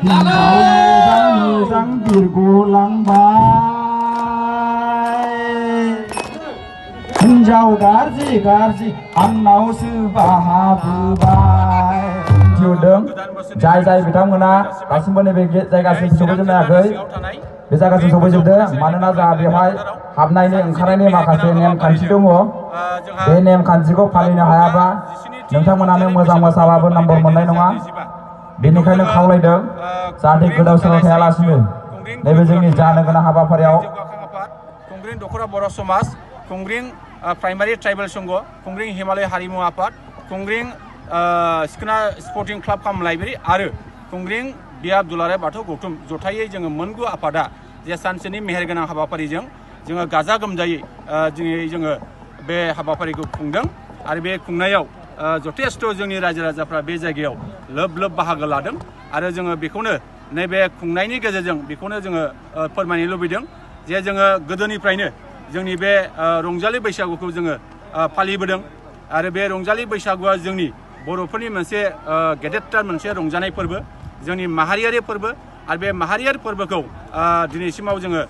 मोजां बिरगलांबाय हिनजाव गाज्रि आंनावसो बाहाबोबाय दिहुनदों जाय बिथांमोना दासिमबो नैबे जायगासिम सफैजोबनो हायाखै बे जायगासिम सफैजोबदों मानोना जोंहा बेवहाय हाबनायनि ओंखारनायनि माखासे नेमखान्थि दङ बे नेमखान्थिखौ फालिनो हायाबा नोंथांमोनानो मोजां मोसाबाबो नम्बर मोननाय नङा बेनिखायनो खावलायदों जाहाथे गोदाव सोराव थायालासिनो नैबे जोंनि जानो गोनां हाबाफारियाव खुंग्रिं दख'र बर' समाज खुंग्रिं प्राइमारि ट्राइबेल संघ खुंग्रिं हिमालय हारिमु आफाद खुंग्रिं सिखोना स्पर्टिं क्लाब काम लाइब्रेरि आरो खुंग्रिं बिया दुलाराय बाथौ गौथुम जथायै जोङो मोनगु आफादा जे सानसेनि मेहेरगोनां हाबाफारिजों जोङो गाजा गोमजायै दिनै जोङो बे हाबाफारिखौ खुंदों आरो बे खुंनायाव जथेस्थ' जोंनि रायजो राजाफ्रा बे जायगायाव लोब बाहागो लादों आरो जोङो बेखौनो नैबे खुंनायनि गेजेरजों बेखौनो जोङो फोरमायनो लुबैदों जे जोङो गोदोनिफ्रायनो जोंनि बे रंजालि बैसागुखौ जोङो फालिबोदों आरो बे रंजालि बैसागुआ जोंनि बर'फोरनि मोनसे गेदेरथार मोनसे रंजानाय फोरबो जोंनि माहारियारि फोरबो आरो बे माहारियारि फोरबोखौ दिनैसिमाव जोङो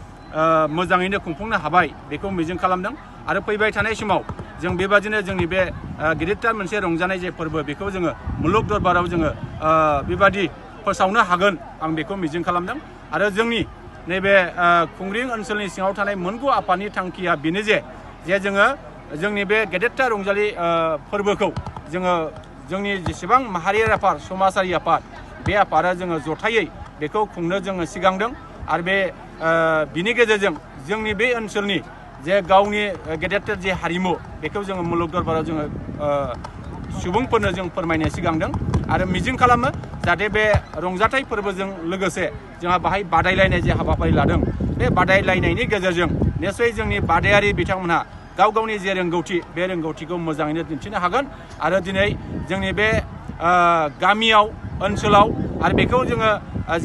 मोजाङैनो खुंफुंनो हाबाय बेखौ मिजिं खालामदों आरो फैबाय थानाय समाव जों बेबादिनो जोंनि बे गिदिरथार मोनसे रंजानाय जे फोरबो बेखौ जोङो मुलुग दरबाराव जोङो बेबादि फोसावनो हागोन आं बेखौ मिजिं खालामदों आरो जोंनि नैबे खुंग्रिं ओनसोलनि सिङाव थानाय मोनगु आफादनि थांखिया बेनो जे जोङो जोंनि बे गेदेरथार रंजालि फोरबोखौ जोङो जोंनि जेसेबां माहारियारि आफाद समाजारि आफाद बे आफादा जोङो जथायै बेखौ खुंनो जोङो सिगांदों आरो बे बिनि गेजेरजों जोंनि बे ओनसोलनि जे गावनि गेदेरथार जे हारिमु बेखौ जोङो मुलुग दरबाराव जोङो सुबुंफोरनो जों फोरमायनो सिगांदों आरो मिजिं खालामो जाहाथे बे रंजाथाइ फोरबोजों लोगोसे जोंहा बाहाय बादायलायनाय जे हाबाफारि लादों बे बादायलायनायनि गेजेरजों निस्सय जोंनि बादायारि बिथांमोनहा गावनि जे रोंगौथि बे रोंगौथिखौ मोजाङैनो दिन्थिनो हागोन आरो दिनै जोंनि बे गामियाव ओनसोलाव आरो बेखौ जोङो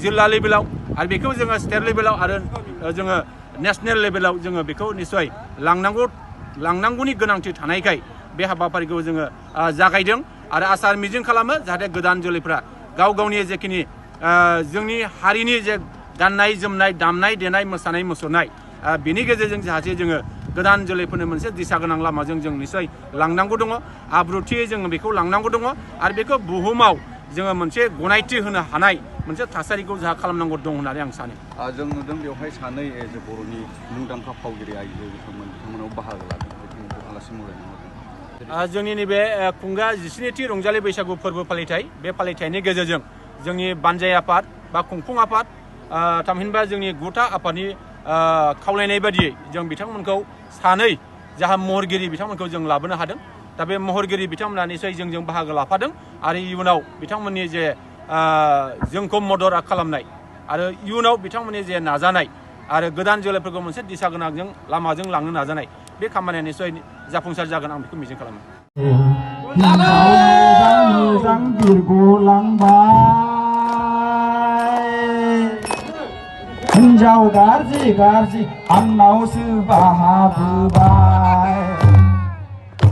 जिल्ला लेभेलाव आरो बेखौ जोङो स्टेट लेभेलाव आरो जोङो नेशनेल लेभेलाव जोङो बेखौ निस्सय लांनांगौनि गोनांथि थानायखाय बे हाबाफारिखौ जोङो जागायदों आरो आसा मिजिं खालामो जाहाथे गोदान जोलैफ्रा गावनि जेखिनि जोंनि हारिनि जे गाननाय जोमनाय दामनाय देनाय मोसानाय मुसुरनाय बिनि गेजेरजों जाहाथे जोङो गोदान जोलैफोरनो मोनसे दिशा गोनां लामाजों जों निस्सय लांनांगौ दङ आब्रुथियै जोङो बेखौ लांनांगौ दङ आरो बेखौ बुहुमाव जोङो मोनसे गनायथि होनो हानाय मोनसे थासारिखौ जोंहा खालामनांगौ दं होननानै आं सानो जों नुदों बेवहाय सानै बर'नि मुंदांखा फावगिरि आइजो बिथांमोनाव बाहागो लादों जोंनि नैबे खुंगा 17थि रंजालि बैसागु फोरबो फालिथाय बे फालिथायनि गेजेरजों जोंनि बानजाय आफाद बा खुंफुं आफाद थामहिनबा जोंनि गुथा आफादनि खावलायनाय बादियै जों बिथांमोनखौ सानै जाहा महरगिरि बिथांमोनखौ जों लाबोनो हादों दा बे महरगिरि बिथांमोना निसय जोंजों बाहागो लाफादों आरो इयुनाव बिथांमोननि जे जोंखौ मदद खालामनाय आरो इयुनाव बिथांमोननि जे नाजानाय आरो गोदान जोलैफोरखौ मोनसे दिशा गोनांजों लामाजों लांनो नाजानाय बे खामानिया निसय जाफुंसार जागोन आं बेखौ मिजिं खालामो मोजां बिरगलांबाय हिनजाव गाज्रि आंनावसो बाहाबोबाय